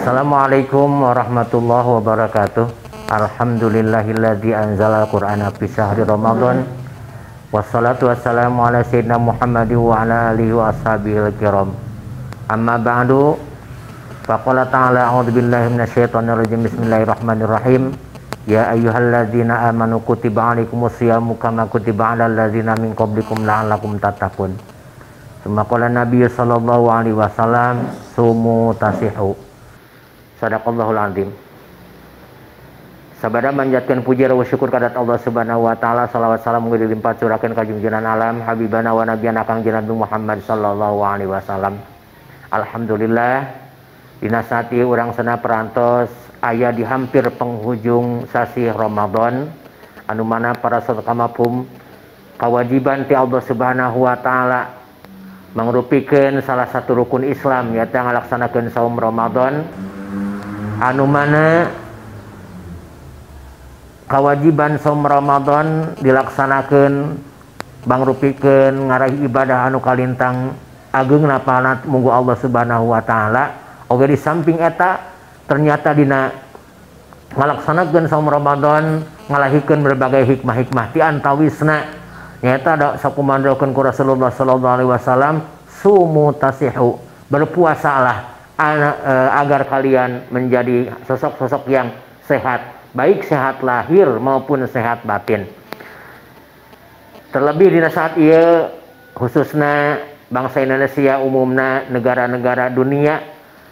Assalamualaikum warahmatullahi wabarakatuh. Alhamdulillahilladzi anzala al-Qur'ana fi syahri Ramadan. Wassalatu wassalamu ala sayyidina Muhammadin wa ala alihi wa ashabihi kiram. Amma ba'du. Faqala ta'ala a'udzu billahi minasyaitonir rajim. Bismillahirrahmanirrahim. Ya ayyuhalladzina amanu kutiba alaikumusyiyamu kama kutiba alal ladzina min qablikum la'allakum tattaqun. Tsumma qala Nabi sallallahu alaihi wasallam sumu tasihu. Sadaqallahul azim. Sabada manjatkeun puji wa syukur kadat Allah Subhanahu wa taala, salawat salam mugi dilimpah curakeun ka junjungan alam habibana wa nabiyana Kang Nabi Muhammad sallallahu alaihi wasallam. Alhamdulillah dina saat ieu urang sana perantos aya di hampir penghujung sasih Ramadan anu mana para saudara mafhum kewajiban ti Allah Subhanahu wa taala mangrupikeun salah satu rukun Islam nyaeta ngalaksanakeun saum Ramadan anu mana kewajiban saum Ramadan dilaksanakeun bangrupikeun ngaraih ibadah anu kalintang ageungna pahala munggu Allah Subhanahu wa taala. Oge di samping eta ternyata dina ngalaksanakeun saum Ramadan ngalahikeun berbagai hikmah-hikmah ti antawisna nyaeta da sakumandokeun ku Rasulullah sallallahu alaihi wasallam sumu tasihu, berpuasalah agar kalian menjadi sosok-sosok yang sehat, baik sehat lahir maupun sehat batin. Terlebih dina saat ieu khususna bangsa Indonesia umumna negara-negara dunia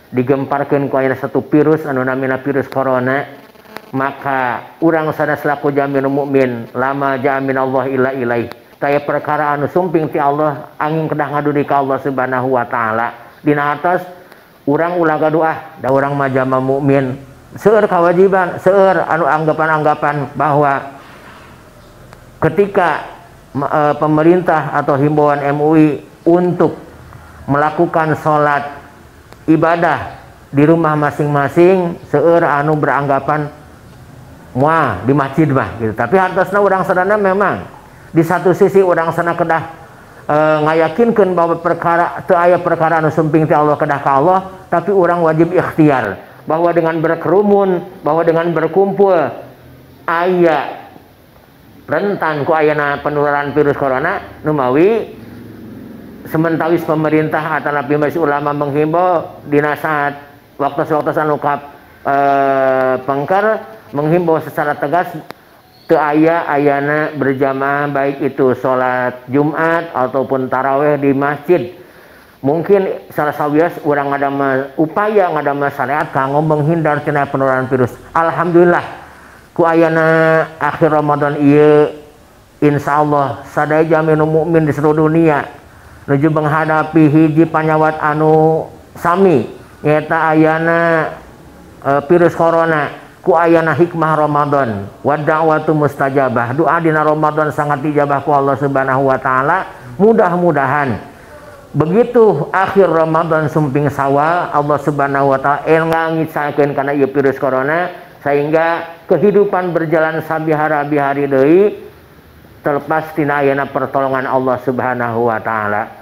digemparkeun ku ayana satu virus anu namina virus corona, maka urang sana selaku jamin mukmin lama jamin Allah illa ilaih. Taya perkara anu sumping ti Allah angin kedah ngaduri ka Allah Subhanahu wa taala. Dina atas urang ulah gaduh da urang mah jama mukmin. Seueur kewajiban, seueur anu anggapan-anggapan bahwa ketika pemerintah atau himbauan MUI untuk melakukan sholat ibadah di rumah masing-masing, seueur anu beranggapan muah di masjid mah gitu. Tapi hartosna urang sadana memang di satu sisi urang sana kedah ngayakinkeun bahwa perkara teu aya perkara anu sumping ti Allah kedah ka Allah, tapi urang wajib ikhtiar bahwa dengan berkerumun, bahwa dengan berkumpul aya rentan ku ayana penularan virus corona numawi sementawis pemerintah atau nabi majelis ulama menghimbau dina saat waktu-waktu anu pengker menghimbau secara tegas teu aya ayana berjamaah baik itu sholat Jumat ataupun taraweh di masjid. Mungkin salah sawias urang ngadamel upaya ngadamel syariat kanggo menghindar tina penularan virus. Alhamdulillah ku ayana akhir Ramadan ieu insyaallah sadaya jamin mukmin di seluruh dunia nuju menghadapi hiji panyawat anu sami nyaeta ayana virus corona. Ku ayana hikmah Ramadan wa da'watu mustajabah, doa dina Ramadan sangat dijabah ku Allah Subhanahu wa taala. Mudah-mudahan begitu akhir Ramadan sumping Sawal Allah Subhanahu wa taala ngangisakeun kana ieu virus corona sehingga kehidupan berjalan sabihara-bihari deui terlepas tina ayana pertolongan Allah Subhanahu wa taala.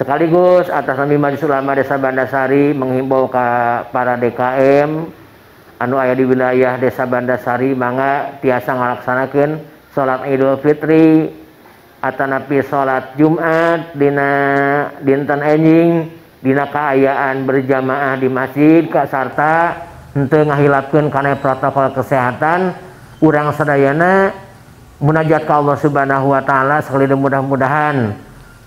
Sekaligus atas nami Majelis Ulama Desa Bandasari menghimbau ke para DKM anu aya di wilayah Desa Bandasari mangga tiasa ngalaksanakeun salat Idul Fitri atanapi salat Jumat dina dinten enjing dina kaayaan berjamaah di masjid ka sarta henteu ngahilapkeun kana protokol kesehatan. Urang sadayana munajat ka Allah Subhanahu wa taala sekali mudah-mudahan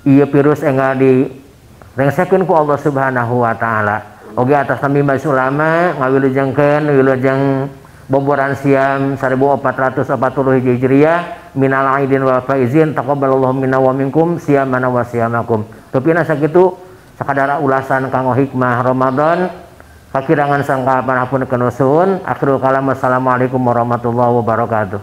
ieu virus enggal direngsekeun ku Allah Subhanahu wa taala. Oge atas nami Majelis Ulama ngawilujengkeun wilujeng boboran siam 1440 Hijriah minal aidin wal faizin taqabbalallahu minna wa minkum siyamana wa siyamakum. Tepina sakitu sakadar ulasan kanggo hikmah Ramadan kakirangan sangka panapun kenusun. Akhirul kalam, wassalamualaikum warahmatullahi wabarakatuh.